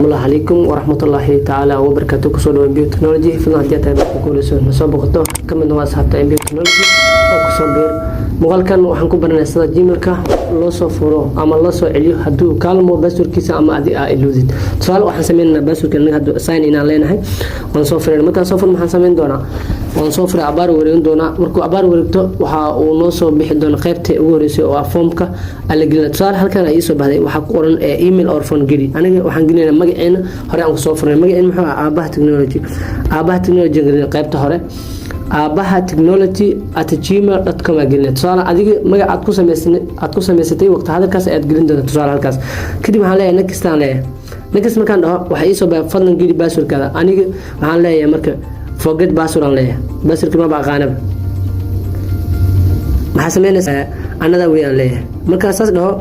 Calaykum waraxmatullaahi tacaala wabarakaatu. Kusoo dhawo Mb Technology. Fadlan, haddii aad tahay marka ku horeyso na soo boqoto, ka mid noqo asxaabta Mb Technology oo kusoo biir. Muuqaalkan waxaan ku baranayaa sida Gmailka loo soo furo ama loo soo celiyo hadduu kaalmo passwordkiisa ama adi aa iloodid. Tusaale, waxaan sameynaynaa passwordka anaga hadda sign inaan leenahay. Waan soo furayna. Markaan soo furo, maxaan sameyn doonaa? Waan soo furay, abaar wareegin doonaa. Markuu abaar wareegto, waxa uu noo soo bixi doona qaybta ugu horeysay oo ah foomka ala gelina. Tusaale, halkan ay iisoo baxday, waxaa ku qoran email or phone. Geli. Aniga waxaan gelinaynaa magaceena hore aan kusoo furnay. Magaceena muxuu ah? Aabaha Technology. Aabaha Technology gelina. Qaybta hore aabahatechnology@gmail.com aa gelina. Tusaale, adiga magac aad ku samaysatay waqti hadalkaas ayaad gelin doonta. Tusaale, halkaas kadib waxaan leeyahay next aan leeyahay. Next markaan dhaho, waxaa iisoo baxay "Fadlan geli passwordkaada". Aniga waxaan leeyahay marka "Forget password" aan leeyahay. Passwordka maba aqaanaba. Maxaa sameynaysaa? "Another way" aan leeyahay. Markaa saas dhaho,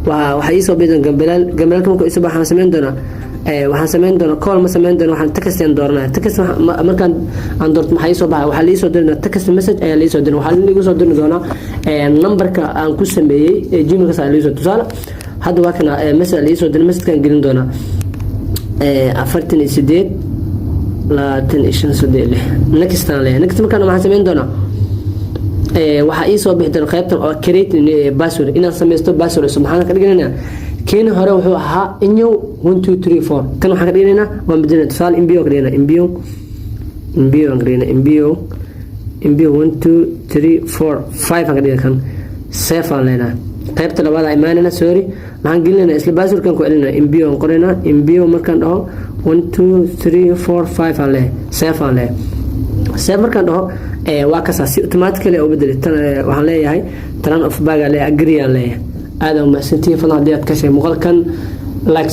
waxaa iisoo bixi doona gambalaal. Gambalaalka marka iisoo baxa, waxaan sameyn doonaa call ma sameyn doona, waxaan text aan dooranaya. Text markaan aan doorto, maxaa iisoo baxay? Waxaa liisoo diri doonaa text message ayaa liisoo diri. Waxaa liigu soo diri doonaa numberka aan ku sameeyey ee Gmailkaas ayaa liisoo. Tusaale, hadda waa kana message liisoo diri. Messagekaan gelin doonaa: 48 25 36. Next aan leeyahay. Next markaan, maxaan sameyn doonaa? Waxaa ii soo bixi doona qaybtan oo create password, inaan sameysto password cusub. Maxaan ka dhiganaynaa? Keeni hore wuxuu ahaa inyow 1 2 3 4. Kan waxaan ka dhiganaynaa, waan bedelina. Tusaale, imbio ka dhiganaa, imbio, imbio aan ka dhiganaa, imbio, imbio 1 2 3 4 5 aan ka dhigana. Kan save aan leenahay. Qaybta labaad aan imaanayna. Sorry, maxaan gelinaynaa? Isla passwordkan ku celinaa. Imbio aan qoraynaa. Imbio markaan dhaho, 1 2 3 4 5 aan leeyahay. Save aan leeyahay. Save markaan dhaho, waa kasaa, si automatically u bedelay. Waxaan leeyahay turn off baa leeyahay, agree aan leeyahay. Aad aa umahadsantihiin. Fadlan, haddii aad ka shay muuqaalkan, like.